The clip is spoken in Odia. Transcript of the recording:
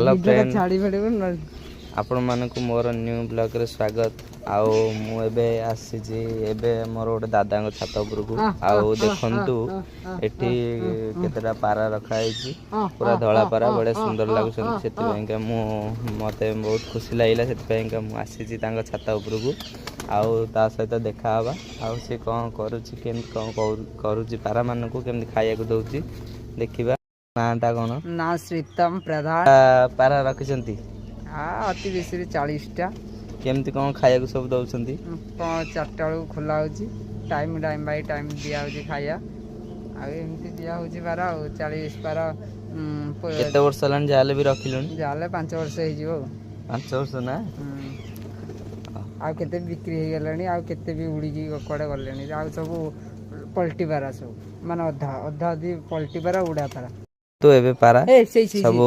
ହ୍ୟାଲୋ ଫ୍ରେଣ୍ଡ, ଛାଡ଼ି ପାରିବ। ଆପଣମାନଙ୍କୁ ମୋର ନ୍ୟୁ ବ୍ଲଗ୍ରେ ସ୍ୱାଗତ। ଆଉ ମୁଁ ଏବେ ଆସିଛି ଏବେ ମୋର ଗୋଟେ ଦାଦାଙ୍କ ଛାତ ଉପରକୁ। ଆଉ ଦେଖନ୍ତୁ, ଏଠି କେତେଟା ପାରା ରଖା ହେଇଛି, ପୁରା ଧଳା ପାରା, ବଢ଼ିଆ ସୁନ୍ଦର ଲାଗୁଛନ୍ତି। ସେଥିପାଇଁକା ମୋତେ ବହୁତ ଖୁସି ଲାଗିଲା, ସେଥିପାଇଁକା ମୁଁ ଆସିଛି ତାଙ୍କ ଛାତ ଉପରକୁ। ଆଉ ତା ସହିତ ଦେଖା ହେବା, ଆଉ ସେ କ'ଣ କରୁଛି, କେମିତି କ'ଣ କରୁଛି, ପାରାମାନଙ୍କୁ କେମିତି ଖାଇବାକୁ ଦେଉଛି, ଦେଖିବା। ନାଁଟା କ'ଣ? ନା, ଶ୍ରୀତମ ପ୍ରଧାନ। ପାରା ରଖିଛନ୍ତି? ଅତି ବେଶୀରେ 40ଟା। କେମିତି କ'ଣ ଖାଇବାକୁ ସବୁ ଦଉଛନ୍ତି? କ'ଣ, 4ଟା ବେଳକୁ ଖୋଲା ହେଉଛି, ଟାଇମ୍ ଟାଇମ୍ ବାଇ ଟାଇମ୍ ଦିଆହେଉଛି ଖାଇବା। ଆଉ ଏମିତି ଦିଆହେଉଛି ପାରା, ଆଉ 40 ପାରା। କେତେ ବର୍ଷ ହେଲାଣି ଯାହାହେଲେ ବି ରଖିଲୁଣି? ଯାହାହେଲେ 5 ବର୍ଷ ହେଇଯିବ ଆଉ। 5 ବର୍ଷ ନା? ହୁଁ। ଆଉ କେତେ ବିକ୍ରି ହେଇଗଲାଣି, ଆଉ କେତେ ବି ଉଡ଼ିକି କୁଆଡ଼େ ଗଲେଣି। ଆଉ ସବୁ ପଲ୍ଟି ପାରା ସବୁ, ମାନେ ଅଧା ଅଧା ଅଧି ପଲ୍ଟି ପାରା, ଉଡ଼ା ପାରା। ତ ଏବେ ପାରା ଏ ସେଇ ସେଇ ସବୁ